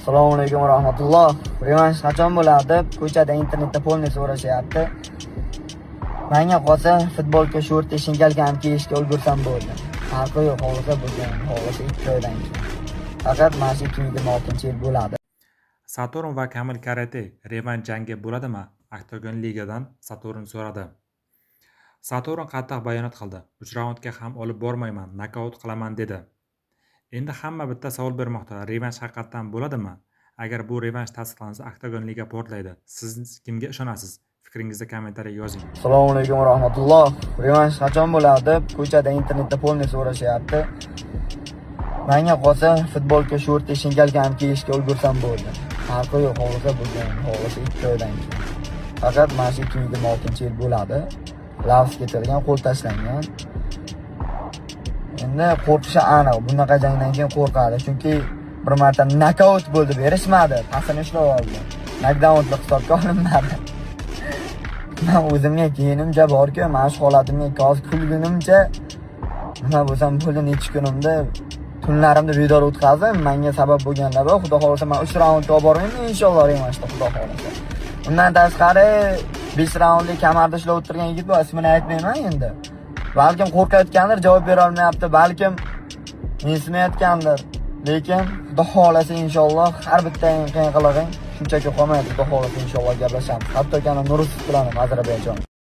Assalomu alaykum va rahmatulloh. Revansh qachon bo'ladi deb ko'chada, internetda полный so'rashyapti. Menga qolsa, futbolka, shorti, шинкалка kiyishga ulgursam bo'ldi. Farqi yo'q, xohlasa bugun, xohlasa 2 oydan keyin. Faqat mana shu 2026-yil bo'ladi. Saturn va Kamil Karate revansh jangi bo'ladimi? Oktagon Ligadan Saturn so'radi. Saturn qattiq bayonot qildi. 3 raundga ham olib bormayman, nokaut qilaman dedi. Endi hamma bitta savol bermoqda: revansh haqiqatdan bo'ladimi? Agar bu revansh tasdiqlansa, Oktagon Liga portlaydi. Siz kimga ishonasiz? Fikringizni kommentariyaga yozing. Assalomu alaykum va rahmatulloh. Revansh qachon bo'ladi deb ko'chada, internetda полный so'rashyapti. Menga qolsa, futbolka, shorti, шинкалка kiyishga ulgursam bo'ldi. Farqi yo'q, xohlasa bugun, xohlasa 2 oydan keyin. Faqat mana shu 2026-yil bo'ladi. Lafz ketilgan, qo'l tashlangan. Endi qo'rqishi aniq. Bunaqa jangdan keyin qo'rqadi, chunki bir marta nokaut bo'ldi, berishmadi, pastini ushlab oldi. Nokdaunli hisobga olinmadi. Men o'zimga keyinimcha borku, mana shu holatimga hozir kulgunimcha nima bo'lsam bo'ldi, necha kunimda tunlarimda bedor o'tkazdim. Menga sabab bo'lganlar bor. Xudo xohlasa, men 3 raundga olib bormayman inshaalloh revanshda, Xudo xohlasa. Undan tashqari 5 raundli kamarda ushlab o'tirgan yigit bor, ismini aytmayman endi. Balkim qo'rqayotgandir, javob bera olmayapti, balkim mensimayotgandir. Lekin Xudo xohlasa, inshaalloh har bitta eng qiyin qilig'ing shunchaki qolmaydi. Xudo xohlasa, inshaalloh gaplashamiz. Hattoki ana Nurusov bilan ham, Ozarbayjon.